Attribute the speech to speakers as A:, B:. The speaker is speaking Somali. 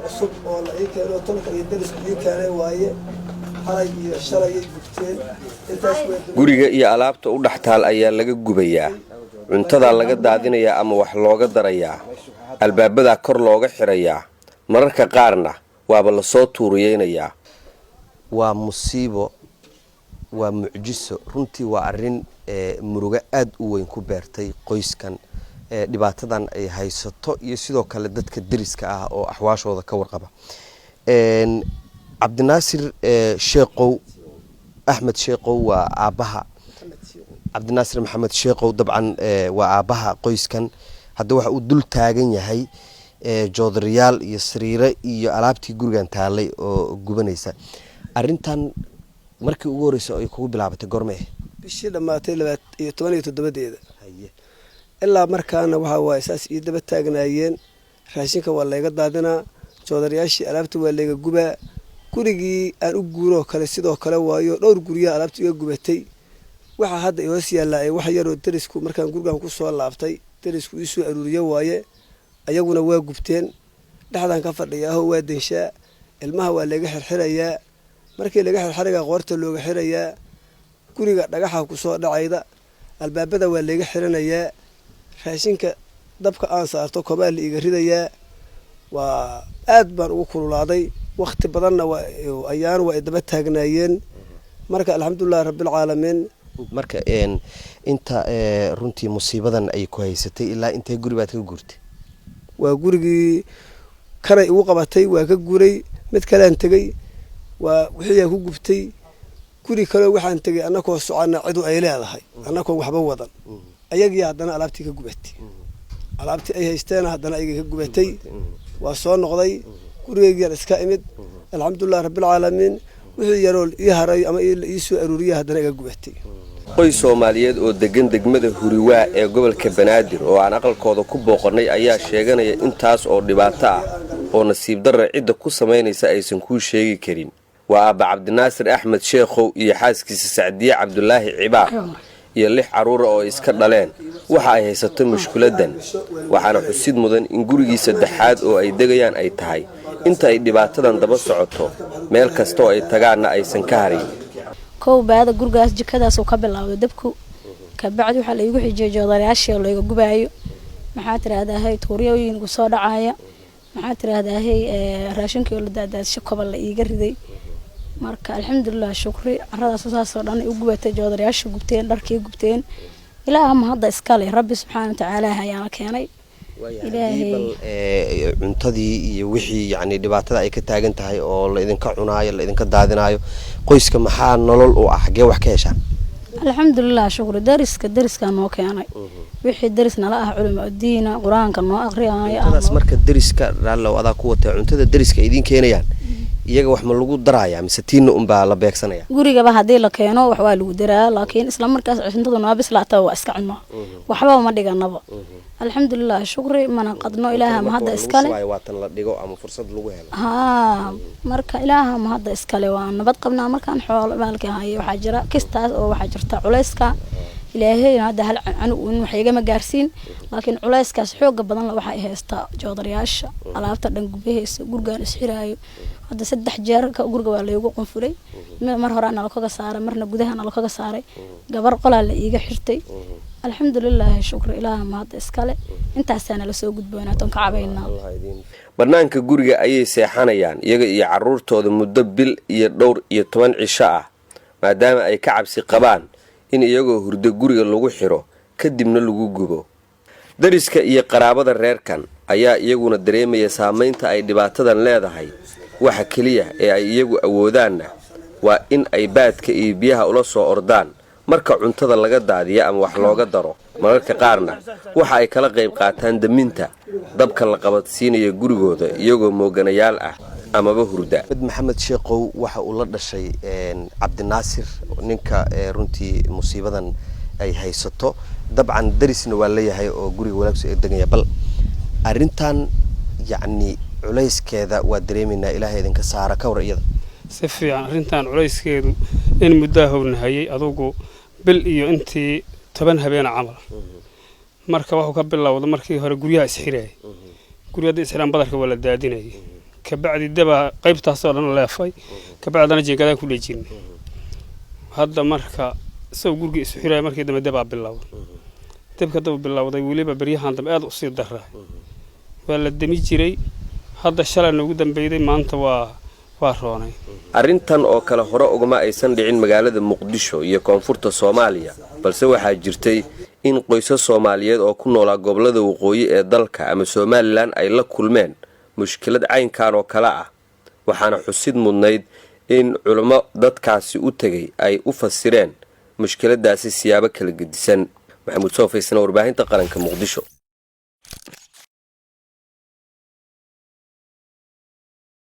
A: Cusub oo la ii keeno, tolka iyo darisku ii keenay waaye. Xalay iyo shalayay gubteen intaas.
B: Guriga iyo alaabta u dhex taal ayaa laga gubayaa, cuntadaa laga daadinayaa ama wax looga darayaa, albaabadaa kor looga xirayaa, mararka qaarna waaba lasoo tuuriyeynayaa.
C: Waa musiibo, waa mucjiso runtii. Waa arrin murugo aada u weyn ku beertay qoyskan dhibaatadan ay haysato iyo sidoo kale dadka deriska ah oo axwaashooda ka warqaba. Cabdinaasir Sheekow Axmed Sheekow waa aabbaha. Cabdinaasir Maxamed Sheekow dabcan waa aabbaha qoyskan. Hadda waxa uu dul taagan yahay joodariyaal iyo sariiro iyo alaabtii gurigan taalay oo gubanaysa. Arrintan markii ugu horreysay ay kugu bilaabatay goorme?
A: Bishii dhammaatay iyo 17-deeda ilaa markaana waxaa waaye saas ii daba taagnaayeen. Raashinka waa layga daadinaa, joodarayaashii alaabta waa layga gubaa. Gurigii aan u guuroo kale sidoo kale waayo, dhowr guryaha alaabta iga gubatay. Waxaa hadda i hoos yaallaa ee wax yaroo derisku markaan gurigan kusoo laabtay derisku iisoo aruuriye waaye, ayaguna waa gubteen. Dhexdaan ka fadhiyaaho waa denshaa. Ilmaha waa layga xirxirayaa, markii laga xirxirigaa qoorta looga xirayaa. Guriga dhagaxa kusoo dhacayda, albaabada waa layga xiranayaa. Raashinka dabka aan saarto kobaa la iiga ridayaa. Waa aad baan ugu kululaaday, wakhti badanna waa ayaan waa idaba taagnaayeen. Marka alxamdulilahi rabbilcaalamiin.
C: Marka inta runtii musiibadan ay ku haysatay, ilaa intee guri baad ka guurtay?
A: Waa gurigii kanay igu qabatay, waa ka guuray, mid kalean tegey, waa wixiiyaa ku gubtay. Guri kaleo waxaan tegey annakoo soconna cidu ay leedahay, annakoon waxba wadan, ayagii haddana alaabtii ka gubatay. Alaabtii ay haysteena haddana ayagii ka gubatay. Waa soo noqday, gurigeygiiaan iska imid. Alxamdulilahi rabbilcaalamiin, wixii yaroo ii haray ama ii soo aruuriya haddana iga gubatay.
B: Qoys Soomaaliyeed oo degan degmada Huriwaa ee gobolka Banaadir oo aan aqalkooda ku booqannay ayaa sheeganaya intaas oo dhibaato ah oo nasiib darra cidda ku samaynaysa aysan kuu sheegi karin. Waa aabba Cabdinaasir Axmed Sheekhow iyo xaaskiisa Sacdiye Cabdulaahi Cibaar iyo lix carruura oo iska dhaleen waxa ay haysato mushkiladan. Waxaana xusid mudan in gurigii saddexaad oo ay degayaan ay tahay inta ay dhibaatadan daba socoto, meel kasta oo ay tagaanna aysan ka harin.
D: Kow baada gurigaas jikadaasuu ka bilowday dabku. Kabacdi waxaa laigu xijiyay joodarayaashii oo layga gubaayo, maxaa tiraahdahay, tuuryooyin igu soo dhacaya, maxaa tiraahdahay, raashinkii oo la daadaadsho koba la iiga riday. Marka alxamdulilah shukri, caradaas saasoo dhan u gubatay, joodarayaasha gubteen, dharkii gubteen. Ilaaha ma hadda iskale, Rabbi subxaana watacaala ayaana keenay.
C: Ilaahay bal cuntadii iyo wixii yacni dhibaatada ay ka taagan tahay oo la idinka cunaayo, la idinka daadinaayo, qoyska maxaa nolol u ah? Xaggee wax ka heshaan?
D: Alxamdulilah shukri, dariska dariskaa noo keenay wixii daris nala ah, culimo diina, Qur-aanka noo aqriyaayo.
C: Cuntadaas marka deriska, raallow adaa ku watee, cuntada deriska idiin keenayaan iyaga wax ma lagu darayaa mise tiina unbaa la beegsanaya?
D: Gurigaba haddii la keeno wax waa lagu daraa, laakiin isla markaas cuntadu noo bislaata waa iska cunaa, waxba ma dhiganaba. Alxamdulilah shukri, mana qadno. Ilaaha mahadda iskale.
C: Waatan la dhigo ama fursad lagu helo.
D: Haa, marka ilaaha mahadda iskale, waa nabad qabnaa. Markaan xoolo maalka hayo waxaa jira kistaas oo waxaa jirta culayska. Ilaahayna hadda hal canug un wax igama gaarsiin, laakiin culayskaas xooga badan la waxay haystaa joodarayaasha, alaabta dhan gubahaysa, gurigaan isxiraayo. Hadda saddex jeer guriga waa laygu qunfulay. Mar horaa nala kaga saaray, marna gudaha nala kaga saaray, gabar qolaa la iiga xirtay. Alxamdulilaahi shukri, ilaaha mahadda iskale, intaasaa nala soo gudboonaa toon ka cabaynaa.
B: Bannaanka guriga ayay seexanayaan iyaga iyo carruurtooda muddo bil iyo dhowr iyo toban cisho ah, maadaama ay ka cabsi qabaan in iyagoo hurdo guriga lagu xiro kadibna lagu gubo. Dariska iyo qaraabada reerkan ayaa iyaguna dareemaya saamaynta ay dhibaatadan leedahay. Waxa keliya ee ay iyagu awoodaanna waa in ay baadka iyo biyaha ula soo ordaan marka cuntada laga daadiyo ama wax looga daro. Mararka qaarna waxa ay kala qayb qaataan daminta dabka la qabadsiinaya gurigooda iyagoo mooganayaal ah amaba hurda.
C: Axmed Maxamed Sheekhow waxa uu la dhashay Cabdinaasir, ninka runtii musiibadan ay haysato. Dabcan darisna waa leeyahay oo guriga walaagsu ee deganya. Bal arrintan yacni culayskeeda waa dareemaynaa, Ilaahay idinka saara. Ka war iyada?
E: Si fiican, arrintan culayskeedu in muddaa hownahayay, adugu bil iyo intii 10 habeena camal. Marka wuxuu ka bilowda markii hore guryaha isxiraya. Gurya hadday isxiraan badarka waa la daadinayay. Kabacdi debaa qaybtaasoo dhan leefay, kabacdana jiingadaan ku dhejinay. Hadda marka isagoo gurigii isu xiraya, markii dambe debaa bilowday. Debka daba bilowday weliba beryahan dambe aad usii daraa, waa la demi jiray. Hadda shalay noogu dambeyday, maanta waa roonay.
B: Arrintan oo kale hore ugama aysan dhicin magaalada Muqdisho iyo koonfurta Soomaaliya, balse waxaa jirtay in qoysas Soomaaliyeed oo ku noolaa gobollada waqooyi ee dalka ama Somaliland ay la kulmeen mushkilad caynkan oo kale ah. Waxaana xusid mudnayd in culummo dadkaasi u tegay ay u fasireen mushkiladaasi siyaabo kala gedisan. Maxamuud Soofaysna, Warbaahinta Qaranka, Muqdisho.